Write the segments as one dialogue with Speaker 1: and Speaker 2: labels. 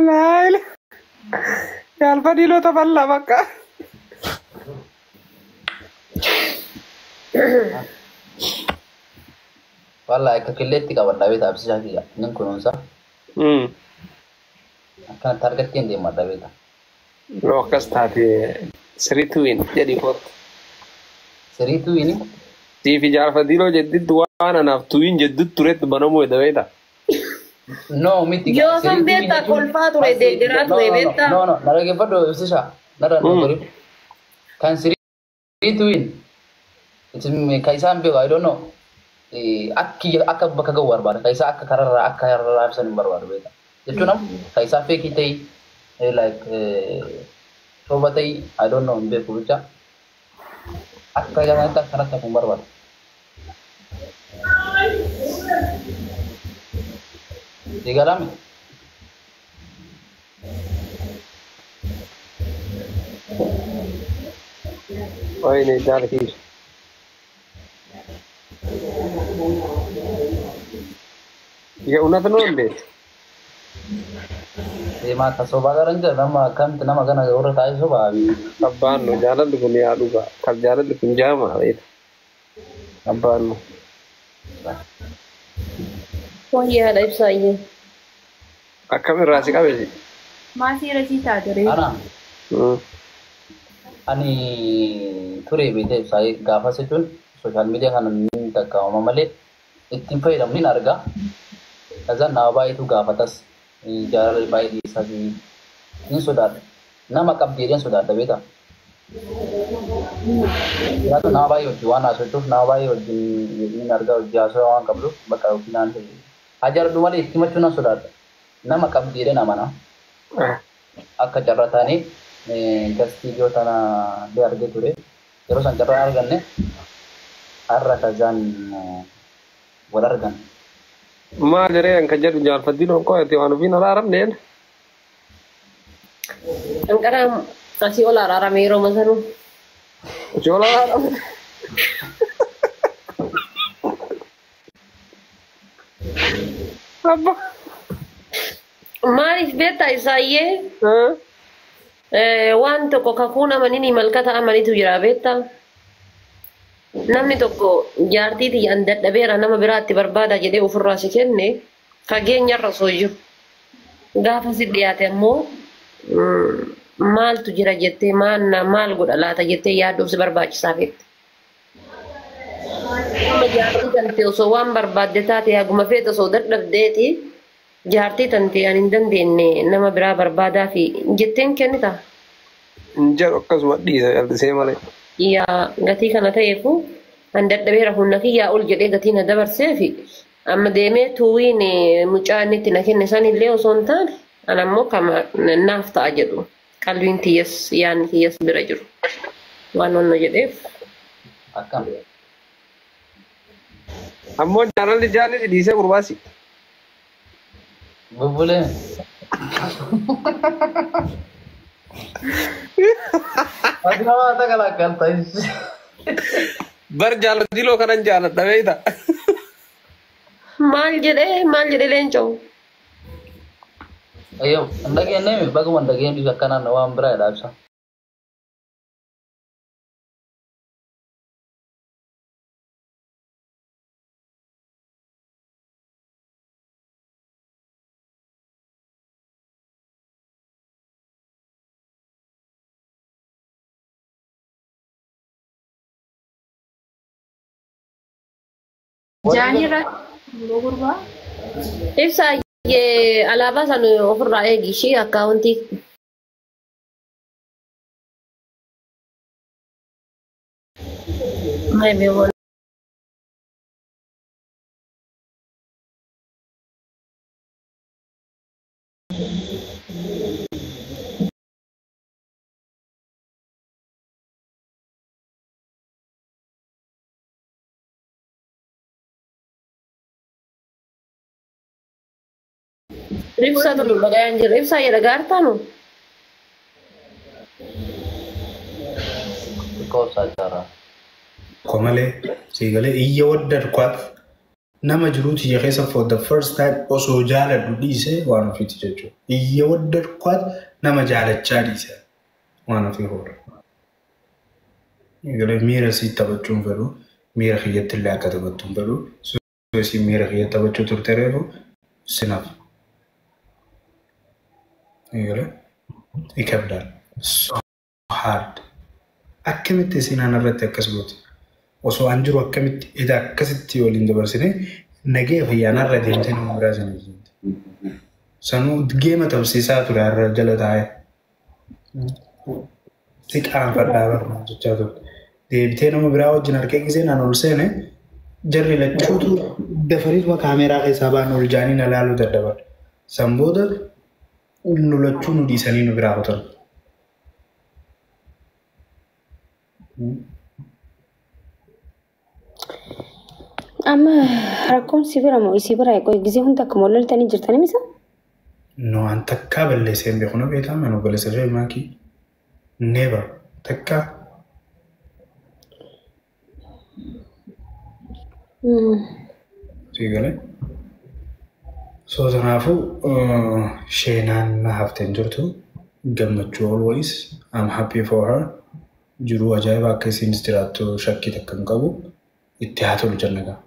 Speaker 1: Laayila. Jaalfadhiiloo taphalaa bakka.
Speaker 2: Wallaahi akka qilleetti qabadha beektaa ibsishaa kiyya. Nin kunuunsa. Akkanatti argattee hin deemadha beektaa.
Speaker 1: Yoo akkas taate siriitu win jedhi kootu.
Speaker 2: Siriitu wini.
Speaker 1: Siifi jaalfadhiiloo jedditti waan anaaf tuwiin jeddutti turetti banamuu edda beektaa.
Speaker 2: No miti.
Speaker 3: Yoo san beektaa kolfaa ture deeggaraa ture beektaa.
Speaker 2: No no na dhaggeeffadhu ibsishaa. Narra nu godhi. Kan siriitu win. Kan isaan beeku I don't know. Akki akka bakka ga'u barbaada. Kan isaa akka kararraa akka kararraa ibsan hin barbaadu beektaa. Jechuun amma kan isaa feekii ta'ii like soba ta'ii I don't know hin beeku bicha. Akka kanatti akkanatti hafuun barbaada. Digalame.
Speaker 1: Wayne jaalkii. የእውነት ነው እንዴ?
Speaker 2: Deemaa akka sobaa gara hin jira nama akkamitti nama kana warra taa'ee sobaa.
Speaker 1: Abbaan nu jaalalli kun yaa dhugaa kan jaalalli kun jaamaa beekta. Abbaan nu.
Speaker 3: Wayyaadha ibsaayyee.
Speaker 1: Akkam irraa si qabe si?
Speaker 4: Maasii irra taate ree.
Speaker 2: Ana ani ture beekte ibsaayee gaafa jechuun sooshaal miidiyaa kana ni takkaawama malee ittiin fayyadamni hin argaa. Kaza nama baay'eetu gaafatas jaalala baay'ee dhiyeessaa fi ni sodaadha. Nama qabdi jedheen sodaadha beektaa. Kanaafuu nama baay'ee wajjin waan haasoftuuf nama baay'ee wajjin ni argaa hojii haasawaa waan qabduuf bakka yookiin naan ta'e. Haa jaaladhu malee itti himachuu nan sodaadha. Nama qabdi jedheen amana. Akka carraa taanee gastii dhiyoo tana illee argee ture. Yeroo san carraa arganne har'a kazaan wal argan.
Speaker 1: Maal jedhee kan jedhu jaalfadhiiloon qo'ate waan ofiin araaramneen.
Speaker 3: Anqara asii ol araarame yeroo masanuu.
Speaker 1: Asii ol araarame. Abba.
Speaker 3: Maaliif beektaa isaayyee waan tokko kakuun amananii malkata amanitu jira beektaa. Namni tokko jaartii tiyyaan dadhabeera nama biraatti barbaada jedhee ofirraa si kenne fageenyarra osoo jiru. Gaafa si dhiyaate ammoo maaltu jira jettee maal godha laata jettee yaadduuf si barbaachisaa feette. Amma jaartii tante osoo waan barbaadde taate haguma feete osoo dadhabdeeti jaartii tante ani hin dandeenye nama biraa barbaadaa fi jetteen kennita.
Speaker 1: Hin jedhu akkasuma dhiisa callisee malee.
Speaker 3: Yaa gatii kana ta'eefu an dadhabeera humna kiyyaa ol jedhee gatii na dabarseefi amma deemee tuwiin mucaa inni itti na kenne sanillee osoo hin taane an ammoo kama naaf ta'a jedhu qalbiin tiyyas yaadni tiyyas bira jiru waan wanna jedheef.
Speaker 2: Akkam.
Speaker 1: Ammoo jaalalli jaalli dhiisee gurbaasi.
Speaker 2: Bubbulee. Ati nama takalaakkalta.
Speaker 1: Bar jaaladiloo kanan jaaladha beekta.
Speaker 3: Maal jedhee leencoo?
Speaker 2: Ayyoo hin dhageenye baguma hin dhageenye akkanaan waan biraa jedha ibsa.
Speaker 4: Jaanii irraa gurbaa.
Speaker 3: Ibsa alaabaa sana ofirraa eegi ishee akkaawuntii. Ibsa dulu dhagayaan jira. Ibsa jedha gaartaanu.
Speaker 2: Xiqqoo ibsaa jira.
Speaker 5: Tokko malee siigalee iyya waddarkwaat nama jiruu tiyya keessa for the first time osoo jaaladhu dhiise waan ofiiti jechuudha. Iyya waddarkwaat nama jaalachaa dhiise waan ofii hoodha. Egalee miira sii taphachuun fedhu, miira kiyyatti illee akka taphattu hin fedhu. Sii miira kiyya taphachuu turte reefu sinaaf. Egalee ይከብዳል። So hard. Akkamitti isin irratti akkas gooti? Osoo an jiru akkamitti eda akkasitti waliin dabarsine nagee fayyaanarra deemtee nama biraa sana jirti. Sanuu geema tapsiisaa ture har'a jala taa'ee. Si qaanfadhaa barnaa jechaa turte. Deebitee nama biraa wajjin harkee gisee naan ol seene, jarri lachuutu dafaniituma kaameeraa keessaa ba'an ol jaanii na laaluu dadhaban. San booda nu lachuu nu dhiisanii nu biraa kutan.
Speaker 6: Amma rakkoon si bira moo isii bira? Qoy, gisee hunda akkuma wal loltanii jirtanii misa?
Speaker 5: No, an takkaa balleessee hin beeku na beekaa mana obboleessa ishee maakii. Never. Takkaa. Sii galee. So kanaafuu sheenaan na haftee hin jirtu. Gammachuu always. I'm happy for her. Jiruu ajaa'iba akka isiinis jiraattu shakkii takka hin qabu. Itti haa tolu jenna gaa.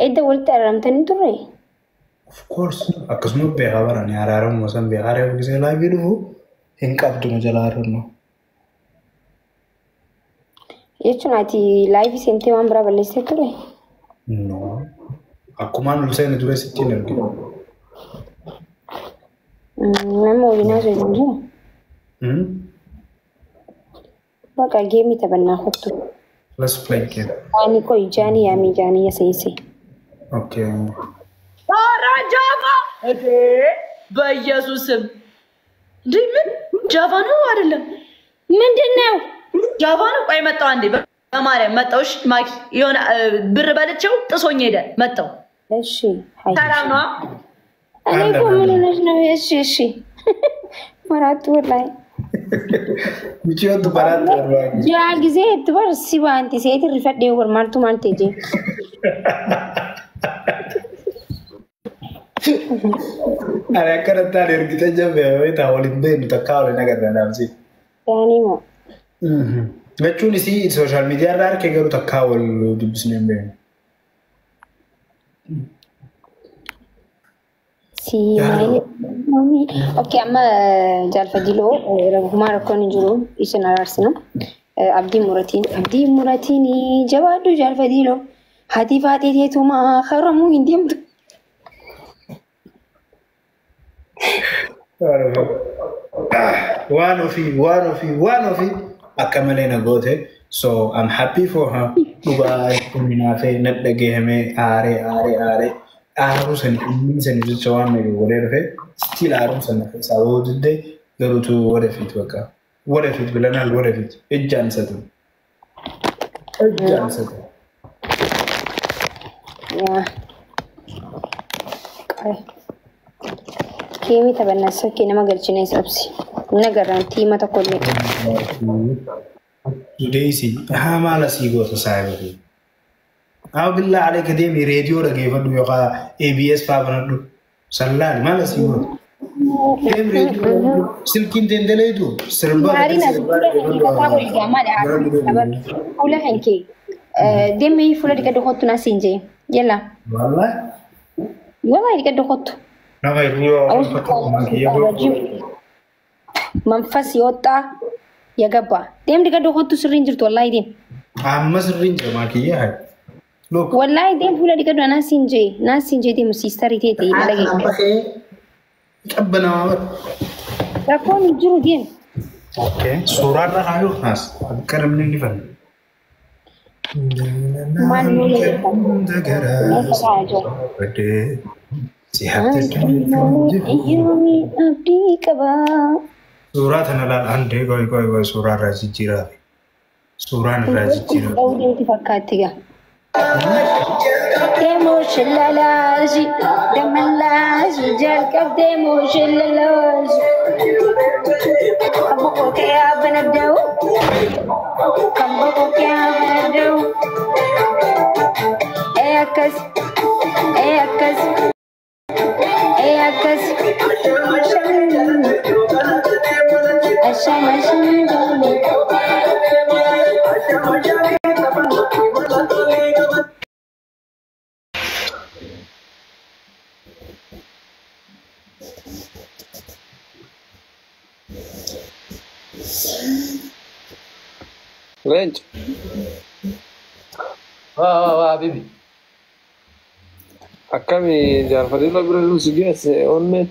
Speaker 6: Edda walitti araaramtanii turre?
Speaker 5: Of course. Akkasuma beekaa barani araaramuma san beekaa reefu gisee live dhufu hin qabdu nu jalaa har'annu.
Speaker 6: Jechuun ati live seentee waan biraa balleessitee ture?
Speaker 5: No. Akkumaan ol seene dura sittiin arginu.
Speaker 6: Nama waliin haasa'u hin jiru. Baqa game taphannaa kottu.
Speaker 5: Let's play game.
Speaker 6: Ani qoy jaanii yaamii jaanii yaseese.
Speaker 5: Okay.
Speaker 7: ኧረ ጃቫ እንዴ! በኢየሱስ ስም እንዴ! ምን ጃቫ ነው አይደለም?
Speaker 6: ምንድን ነው?
Speaker 7: ጃቫ ነው። ቆይ መጣው አንዴ፣ በማርያም መጣው። እሺ ማኪ፣ የሆነ ብር በልቼው ጥሶኝ ሄደ። መጣው።
Speaker 6: እሺ ሀይ።
Speaker 7: ሰላም ነዋ።
Speaker 6: እኔ እኮ ምን ሆነሽ ነው? እሺ እሺ መራቱ ላይ
Speaker 5: Michiyootu baraatti barbaadu.
Speaker 6: Jaa gisee itti bar si baanti seeti rifadhee bar maaltu maal ta'e jee.
Speaker 5: Ani akkanatti ani ergite jabee beektaa waliin beeknu takkaa waliin agarra dhaamsi.
Speaker 6: Jaanii moo?
Speaker 5: Jechuun isii social media irraa harkee garuu takkaa wal dubbisnee hin beeknu.
Speaker 6: Si maayee. Okay, amma jaalfadiloo humaa rakkoon hin jiru, isin araarsinu. Abdii muratiin abdii muratiin jabaadhu jaalfadiloo. Haati faatee teetumaa karamuu hin deemtu.
Speaker 5: Waan ofii, waan ofii, waan ofii akka malee na goote. So I'm happy for her. Dhugaa naafee na dhagahame aaree aaree aaree aaruu sani inni sani jecha waan na godhee dhufe still aaruu sana keessaa bahuu diddee garuutu ወደፊት በቃ ወደፊት ብለናል። ወደፊት እጅ አንሰጥም፣ እጅ አንሰጥም።
Speaker 6: Yaa. Qare. Game taphannaa sokkee nama galchine sabsi. Nagarraan tiima tokkollee.
Speaker 5: Sudeesi haa maal asii goota saayibatii? Haa billaa aleeka deemi reediyoo dhageeffadhu yookaan ABS faa banadhu. Sallaali maal asii goota? Deemi reediyoo silkiin tendeleetu sirbaa.
Speaker 6: Maariin as fuula dhiqataa godhi maali? Fuula kan kee. Deemee fuula dhiqadhu kottu na siin jee. Yalla.
Speaker 5: Wallahi.
Speaker 6: Wallahi dhiqadhu kottu.
Speaker 5: Nama hiriyoo.
Speaker 6: መንፈስ የወጣ የገባ deem dhiqadhu kottu, sirriin jirtu wallahi deem.
Speaker 5: Amma sirriin jira maakiyyaa haa. Look.
Speaker 6: Wallahi deem fuula dhiqadhu naa siin jee, naa siin jee, deemu sister teete dhagee.
Speaker 5: Qabbanaa bara.
Speaker 6: Rakkoon hin jiru, deem.
Speaker 5: Okay. Suuraa irra kaayuu as akka namni ni fanna.
Speaker 6: Maal nu
Speaker 5: Si hafte.
Speaker 6: Abdii qabaa.
Speaker 5: Suuraa tana laal handee qoy qoy qoy suuraa irraa jijjiiraa. Suuraan irraa jijjiiraa.
Speaker 6: Dha'uu deemti fakkaatti gaa. Deemoo shillalaashi dammalaashi jalqabdee moo shillalaashi. Kan boqoo kee banaddaa'u kan boqoo kee banaddaa'u. Ee akkas ee akkas ee akkas. Asham asham jaalee.
Speaker 1: Leenca.
Speaker 2: Waa waa waa habibi.
Speaker 1: Akkami jaarfadiloo bira si geesse onneen.